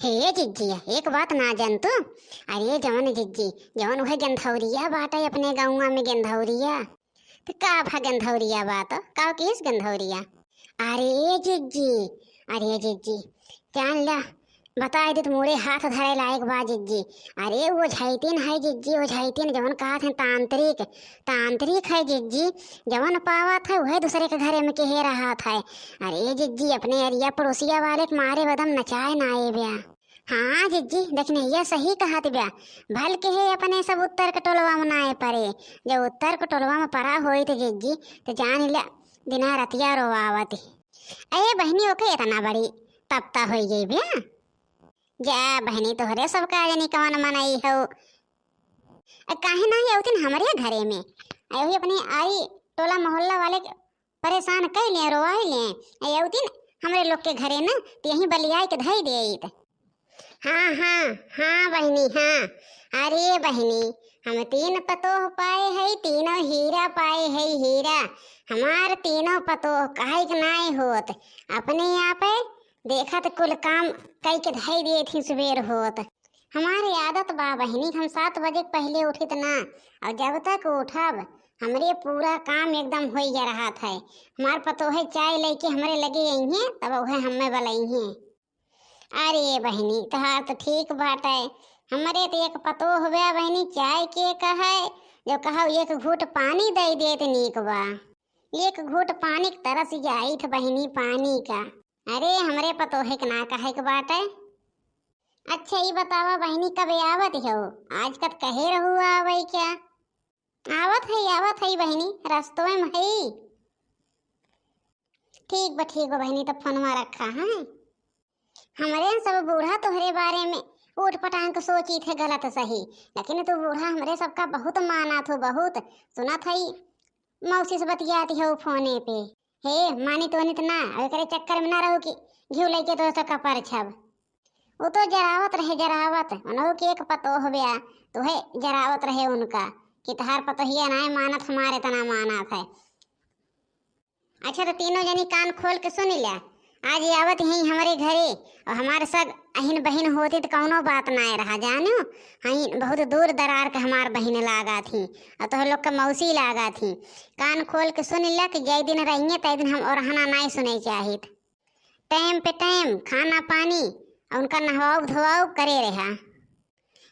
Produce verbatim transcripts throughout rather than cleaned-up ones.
ए जिज्जी, एक बात ना जान तू? अरे जवन जिज्जी, जवन उहे गंधौरिया बाटे अपने गौवा में गंधौरिया। तो का भा गंधौरिया बात? का किहिस गंधौरिया? अरे जिज्जी, अरे जिज्जी, जान ला, बताइ देत मोरे हाथ धरे लायक बा जिज्जी। अरे वो झैतिन है जिज्जी, वो झैतिन जवन कहत हैं तांत्रिक, तांत्रिक है जिज्जी। जवन पावत है उहे दूसरे के घरे में केहे रहत है। अरे जिज्जी, अपने एरिया पड़ोसिया वाले के मारे बदम नचाए ना आवेब्या। हाँ जिज्जी, दखिनहिया सही कहत ब्या। भल केहे अपने सब उत्तर के टोलवा में नाए परे। जब उत्तर के टोलवा में परा होइत जिज्जी, तो जान ला दिना रतिया रोवावत ही। ए बहिनी, ओके इतना बड़ी तपता होइ गई ब्या। जा बहिनी, तोहरे सब का जानी कवन मनई हो। ए, काहे नाही अउतिन हमरे घरे में? ए, वही अपने आरी टोला मोहल्ला वाले के परेशान कइ ले, रोवाइ ले। ए, अउतिन हमरे लोग के घरे न, त यहीं बलियाइ के धइ देइत। हाँ, हाँ, हाँ बहिनी, हाँ। अरे बहिनी, हम तीन पतोह पाए हई, तीनों हीरा पाए हई, हीरा। हमार तीनों पतोह काहे के नाय होत, अपने आप देखत कुल काम कइ के धइ देत ही सुबेर होत। हमार आदत बा बहिनी, हम सात बजे के पहिले उठित ना, और जब तक उठब, हमरे पूरा काम एकदम होइ जा रहत है। हमार पतोहे चाय लइके हमरे लगे अइहें, तब उहे हमें बलइहें। अरे बहिनी, तोहार तो ठीक बाटे। हमरे तो एक पतोह बा बहिनी, चाय के कहे, जो कहो एक घूट पानी दइ देत नीक बा। एक घूट पानी के तरस जाइत बहिनी, पानी का। अरे, हमरे पतोहे के ना कहे के बाटे। अच्छा, ई बतावा बहिनी, कब आवत हो? आज कत कहे रहू आवै क्या? आवत है, आवत है बहिनी, रस्तवे में है। ठीक बा, ठीक बा बहिनी, तो फोनवा रखा है। हमरे सब बूढ़ा तोहरे बारे में ऊट पटांग के सोचित है गलत सही, लेकिन तू बूढ़ा हमरे सबका बहुत मानत हो, बहुत। सुनत है मौसी से बतियाती हो फोने पे। हे, मानित वनित ना, अब एकरे चक्कर में ना रहू कि घिउ लइके तो सबका परछब। वो तो जरावत रहे, जरावत, उन्हों के एक पतोह ब्या, तो है जरावत रहे उनका कि तहार पतोहिया नाय मानत, हमारे तना मानत है। अच्छा, तो तीनों जनी कान खोल के सुन ल्या, आज आवत ही हमरे घरे, और हमार सब अहिन बहिन होती तो कौनो बात नाय रहा, जानो, हई बहुत दूर दरार के हमार बहिन लागा थी, और तोहर लोग के मौसी लागा थी। कान खोल के सुन ल्या कि जय दिन रहिए, तय दिन हम ओरहना नाय सुने चाहित। टाइम पे टाइम खाना पानी और उनका नहवाउब धोवाउब करे रहा।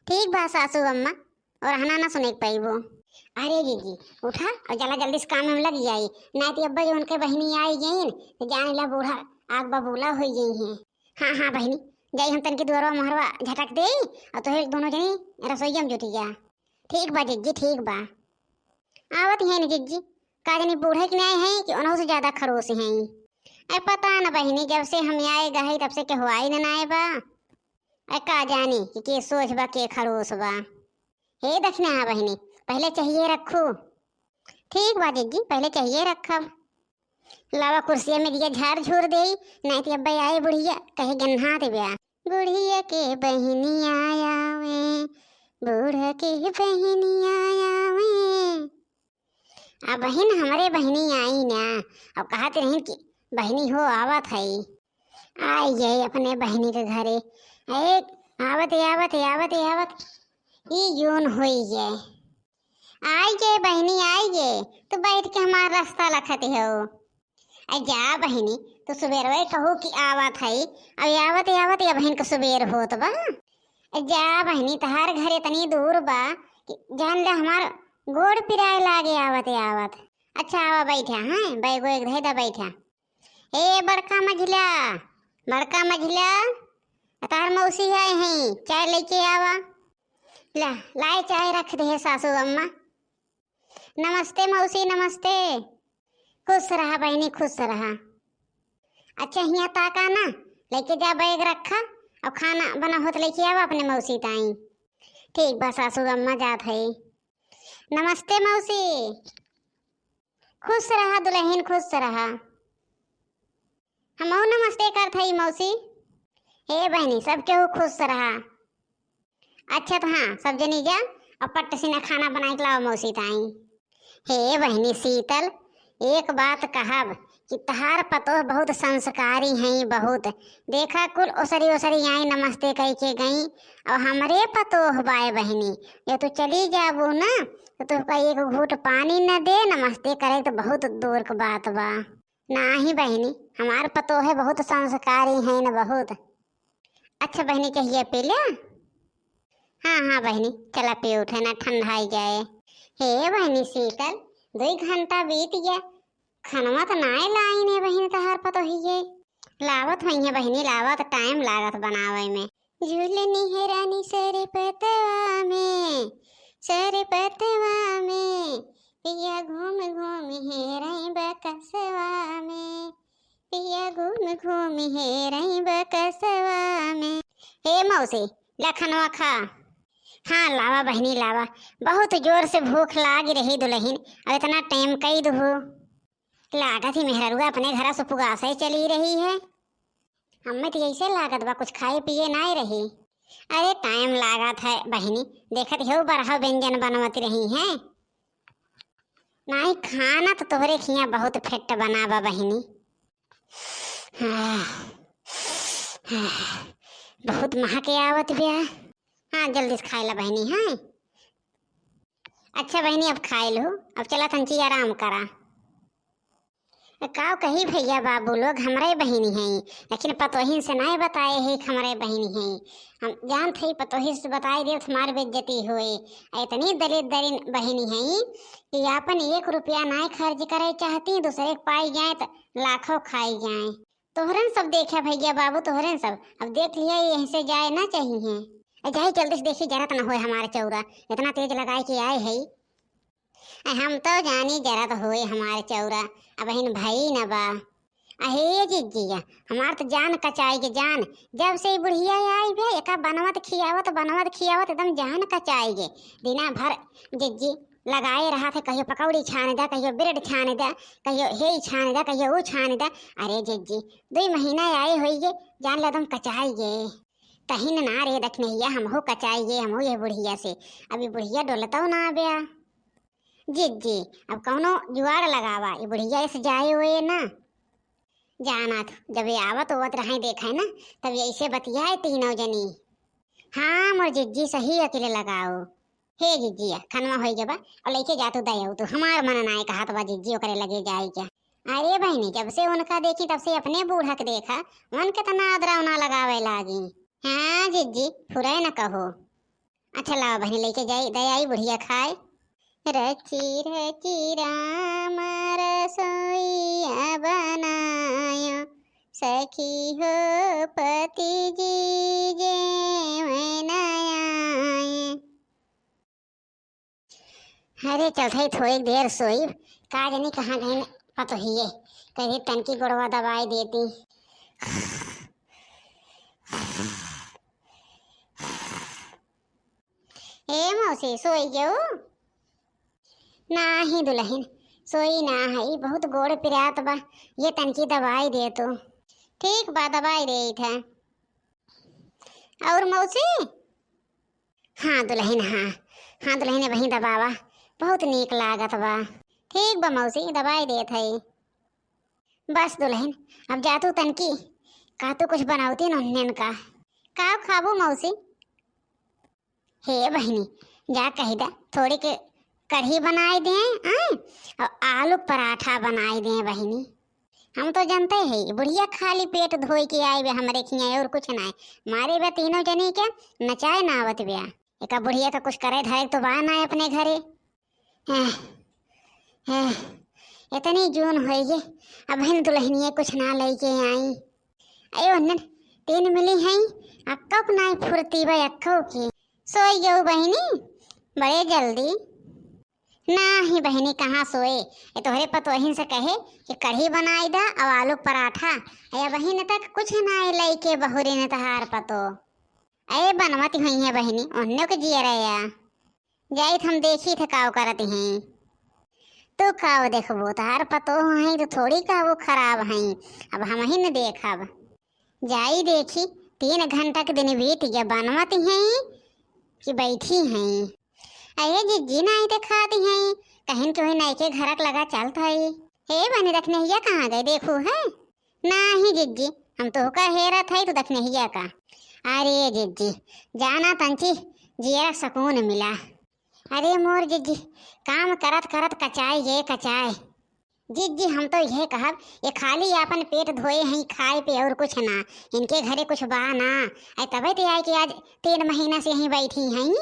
ठीक बा सासू अम्मा, ओरहना ना सुने के पाइबो। अरे जीजी, उठा और जला जल्दी से काम में लग जाई, नाय तो अब्बा जो उनके बहिनी आई गईन, तो जान ला बूढ़ा आग बबूला होइ गई हैं। हाँ, हाँ बहिनी, जाई हम तनकी दुअरवा मोहरवा झटक देई, और तोहे दोनों जनी रसोईया में जुटी जा। ठीक बा जीजी, ठीक बा। आवत हैं न जीजी, का जानी बूढ़े के नाय हैं कि उन्हों से ज्यादा खड़ूस हैं। ए पता न बहिनी, जब से हम आए गए तब से केहू आई न नाय बा। ए का जानी कि के सोझ बा, के खड़ूस बा। हे दखिना, हाँ बहिनी, पहिले चाहिए रखू। ठीक बा जीजी, पहिले चाहिए रखब। लावा कुर्सिया में दिया झार झूर देई, नाय तो अब्बे आए बुढ़िया कहे गन्हात ब्या। बुढ़िया के बहिनी आवे, बूढ़ा के बहिनी आवे। अब बहिन हमरे बहिनी आई ना, अब कहत रहिन कि बहिनी हो आवत है, आई गए अपने बहिनी के घरे। ए, आवत, आवत, आवत, आवत, ई जून होई गए। आई गए बहिनी, आई गए, तू बैठ के हमार रास्ता लखत हो। अरे जा बहिनी, तू सुबेरवे कहू कि आवत है, अब आवत, आवत, या बहिन के सुबेर होत बा। अरे जा बहिनी, तहार घर इतनी दूर बा कि जान ले हमार गोड़ पिराए लागे आवत, आवत। अच्छा, आवा बैठा, हैं, बैगो एक धै दा बैठा। ए बड़का मझिला, बड़का मझिला, तार मौसी आए हैं, चाय लेके आवा। ला, लाए चाय रख दे सासू अम्मा। नमस्ते मौसी, नमस्ते। खुश रहा बहिनी, खुश रहा। अच्छा, हियाँ ताका ना, लेके जा बैग रखा और खाना बना होत लेके आवा अपने मौसी ताई। ठीक बा सासू अम्मा, जात है। नमस्ते मौसी। खुश रहा दुलहिन, खुश रहा। हमहू नमस्ते करत हई मौसी। हे बहिनी, सब केहू खुश रहा। अच्छा तो हाँ, सब जनी जा और पट्ट से ना खाना बनाई के लावा मौसी ताई। हे बहिनी शीतल, एक बात कहब कि तहार पतोह बहुत संस्कारी हईं, बहुत। देखा, कुल ओसरी ओसरी आई, नमस्ते कइ के गई। अउर हमरे पतोह बाय बहिनी, ये तू चली जाबू ना, तो तोहका एक घूट पानी न दे, नमस्ते करे तो बहुत दूर क बात बा। नाही बहिनी, हमार पतोह बहुत संस्कारी हईं न बहुत। अच्छा बहिनी, चहिया पी ले। हाँ, हाँ बहिनी, चला पी उठे ना, ठंडाई जाए। हे बहिनी शीतल, दुई घंटा बीत गया, खनवा तो नाय लाइन है बहिनी तहार पतोहिए। लावत होइहें बहिनी, लावत, टाइम लागत बनावे में। झूलनी है रानी सर पतवा में, सर पतवा में, पिया घूम घूम हेरई बकसवा में, पिया घूम घूम हेरई बकसवा में। हे मौसी, ला खनवा खा। हाँ, लावा बहिनी, लावा। बहुत जोर से भूख लाग रही दुलहिन, अब इतना टाइम कई दुहु। लागत ही मेहररुआ अपने घरा से पुगासे चली रही है। हमें तो ऐसे लागत बा, कुछ खाए पिए नाय रही। अरे, टाइम लागत है बहिनी, देखत हो बरहा व्यंजन बनवत रही हैं। नाई, खाना तो तोहरे खिया बहुत फेट बना बा बहिनी। आह, आह, बहुत महके आवत बिया। हाँ, जल्दी से खाए ला बहिनी, हाँ। अच्छा बहिनी, अब खाए लू, अब चला तंची आराम करा। काव कही भैया बाबू लोग, हमरे बहिनी हैं, लेकिन पतोहिन से नाय बताए है कि हमरे बहिनी हैं। हम जानत हई पतोहिन से बताए देव तो हमार बेइज्जती होए। आ इतनी दलित दरिन बहिनी हैं कि आपन एक रुपया नाय खर्च करे चाहती, दूसरे के पाई जाए तो लाखों खाई जाए। तोहरन सब देखा भैया बाबू, तोहरन सब। अब देख लिया, यहीं से जाए ना चाहिए। ए, जाए जल्दी से, देखी जरत न होए हमार चौरा, इतना तेज लगाए के आए है। ए, हम तो जानी जरत होए हमार चौरा, अबहिन भई न बा। अहे जिज्जिया, हमार तो जान कचाई गे जान, जब से ई बुढ़िया आई बे, एका बनवत खियावत, बनवत खियावत एकदम जान कचाई गे। दिना भर जिज्जी लगाए रहत है, कहियो पकौड़ी छान दा, कहियो ब्रेड छान दा, कहियो हे छान दा, कहियो ऊ छान दा। अरे जिज्जी, दुई महीना आए होई गे, जान ले एकदम कचाई गे। कहिन ना रे दखिनहिया, हमहू कचाई गे, हमहू ये बुढ़िया से। अब ई बुढ़िया डोलतौ ना ब्या। जिज्जी, अब कौनो जुगाड़ लगावा, ई बुढ़िया इस जाए होए ना। जाना तो जब ये आवत होवत रहे देखे ना, तब ये ऐसे बतियाए तीनों जनी। हाँ मोर जिज्जी, सही अकेले लगाओ। हे जिज्जिया, खनवा होई गवा, और लेके जा तू दयाऊ, तू हमार मन नाय कहत बा जिज्जी ओकरे लगे जाए के। अरे बहिनी, जब से उनका देखी तब से अपने बूढ़ा के देखा, उनके तना अदरा उना लगावे लागी। हाँ जिज्जी, फुरे न कहो। अच्छा लावा बहिनी, लेके जाई, दयाई बुढ़िया खाए। रची रची राम रसोईया बनायो, सखी हो पति जी जेवै न आए। अरे चल थई, थोड़ी देर सोई, का जानी कहाँ गई पतोहिए, कभी तनकी गोड़वा दबाई देती। ए मौसी, सोई गयो? नाही दुलहिन, सोई ना है, बहुत गोड़ पिरात बा, ये तनकी दबाई दे तू। ठीक बा, दबाई देइत है। और मौसी? हाँ दुलहिन, हाँ, हाँ दुलहिन, वहीं दबावा, बहुत नीक लागत बा। ठीक बा मौसी, दबाई देत है। बस दुलहिन, अब जा तू तनकी, का तू कुछ बनौती नन्हन का? का खाबू मौसी? हे बहिनी, जा कहि दा, थोड़ी के कढ़ी बनाई दे, आय, और आलू पराठा बनाई दे बहिनी। हम तो जानते है, बुढ़िया खाली पेट धोई के आई बे हमरे खिया और कुछ ना है। मारे बे तीनों जनी के नचाए ना आवत बे। एका बुढ़िया का कुछ करे धरे तो बा ना अपने घरे। एह, एह, इतनी जून होई गे, अबहिन दुलहिनिया कुछ ना लइके आई। अयो नन, तीन मिली हैं, अक्को के नाई फुर्ती बा अक्को के। सोई गयो बहिनी, बड़े जल्दी। नाही बहिनी, कहाँ सोए? ये तोहरे पतोहिन से कहे कि कढ़ी बनाई दा और आलू पराठा। अया बहिन तक कुछ नाई लइके बहुरी ने तहार पतो। अये बनवत हुई है बहिनी, उन्ने के जिया रहे या। जाइत हम देखी थे काव करत हैं। तू काव देखबो, तहार पतोह हैं तो थोड़ी काव खराब हैं, अब हमहिन देखब। जाई देखी, तीन घंटा के दिन बीत गया, बनवत हैं कि बैठी हैं। अये जिज्जी नाई देखात हैं, कहिन के वही नयके घरक लगा चलत है। हे बहिनी, दखिनहिया कहाँ गए, देखू है? नाही जिज्जी, हम तोहका हेरत हई, तू दखिनहिया का। अरे जिज्जी, जाना तंची जियरा सकून मिला। अरे मोर जिज्जी, काम करत करत कचाए ये कचाए। जिज्जी, हम तो यह कहब, ये खाली आपन पेट धोए हैं खाए पे और कुछ ना। इनके घरे कुछ बा ना, ऐ तबे तो आए कि आज तीन महीना से यहीं बैठी हैं।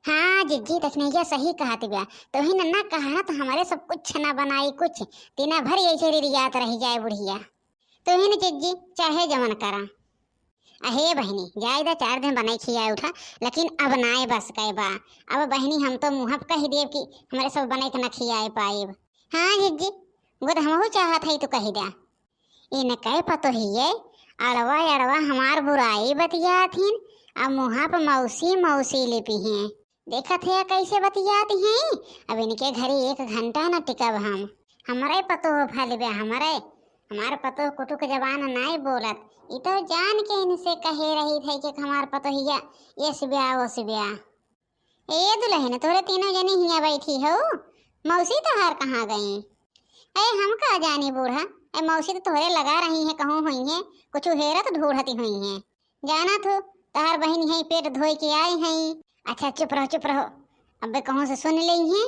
हाँ जिज्जी, दखिनहिया सही कहत बा। तोहिन ना कहना तो हमरे सब कुछ ना बनाई कुछ, दिना भर ऐसे रिरियात रह जाए बुढ़िया। तोहिन जिज्जी चाहे जवन करा। अहे बहिनी, जाए दा, चार दिन बनाई खियाए उठा, लेकिन अब नाए बस कै बा। अब बहिनी हम तो मुँह पे कह देब कि हमरे सब बनाई के ना खियाए पाएब। हाँ जिज्जी, वो तो हमहू चाहत है, तू कह द्या। इनकै पतोहिए अड़वा अड़वा हमार बुराई बतियात हिन, अब मुँहा पे मौसी मौसी लिपी हैं। देखत है कैसे बतियात हैं, अब इनके घरे एक घंटा न टिकब हम। हमरे पतोह फल बे हमरे, हमार पतोह कुटुक जबान नाई बोलत, ई तो जान के इनसे कहे रही थे कि हमार पतोहिया एस ब्या ओस ब्या। ए दुलहिन, तोहरे तीनों जनी हियाँ बैठी हो, मौसी तोहार कहाँ गई? ए, हम का जानी बूढ़ा, ए, मौसी तो तोहरे लगा रही हैं, कहूँ हुई हैं, कुछ हेरत ढूढ़ती हुई हैं। जाना थू, तोहार बहिन है, पेट धोए के आई हैं। अच्छा, चुप रहो, चुप रहो, अबे कहूँ से सुन लेई हैं।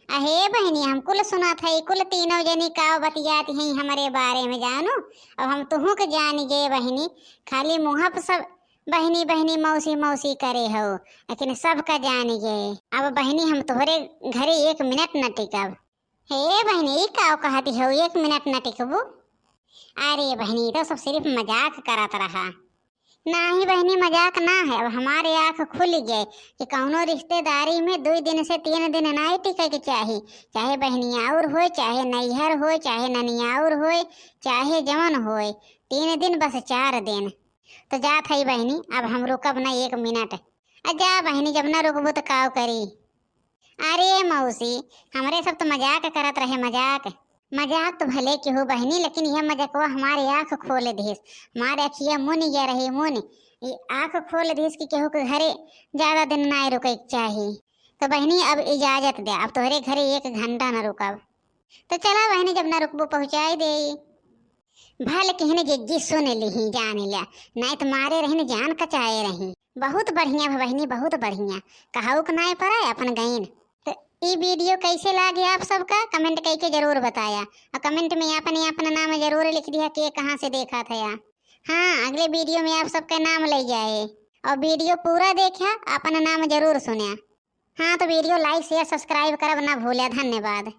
अहे बहिनी, हम कुल सुनत है, कुल तीनों जनी का बतियाती हैं हमरे बारे में, जानू। अब हम तुहू के जानी गए बहिनी, खाली मुँह पर सब बहिनी बहिनी मौसी मौसी करे हो, लेकिन सबका जानी गए। अब बहिनी हम तोहरे घरे एक मिनट न टिकब। हे बहिनी, ई का कहती हो, एक मिनट न टिकबू? अरे बहिनी, ई तो सब सिर्फ मजाक करत रहा। नाही बहिनी, मजाक ना है। अब हमारे आँख खुल गए कि कौनो रिश्तेदारी में दुई दिन से तीन दिन नाई टिके के चाही, चाहे बहिनी और होए, चाहे नैहर होए, चाहे ननियाउर होए, चाहे जवन होए, तीन दिन बस चार दिन। तो जात है बहिनी, अब हम रुकब ना एक मिनट। आ जा बहिनी, जब ना रुकबू तो काव करी? अरे मौसी, हमरे सब तो मजाक करत रहे, मजाक। मजाक तो भले केहू बहिनी, लेकिन यह मजाकवा हमारे आँख खोल दिहिस, हमारे अखिया मुन गया रही, मुन। ई आँख खोल दिहिस कि केहू के घरे ज्यादा दिन नाय रुके के चाही। तो बहिनी, अब इजाजत दे, अब तोहरे घरे एक घंटा न रुकब। तो चला बहिनी, जब ना रुकबू पहुँचाई दे। भल किहन जिज्जी सुन लिही, जान लिया, नाय तो मारे रही न जान कचाए रही। बहुत बढ़िया बा बहिनी, बहुत बढ़िया, कहऊ के नाय पड़े अपन गईन। तो ई video कैसे लागे आप सबका, comment करके जरूर बताया, और comment में अपन अपन नाम जरूर लिख दिया, के कहाँ से देखा था या। हाँ, अगले video में आप सबका नाम ले जाए, और video पूरा देखा, अपन नाम जरूर सुना। हाँ, तो video like, share, subscribe करब ना भूला। धन्यवाद।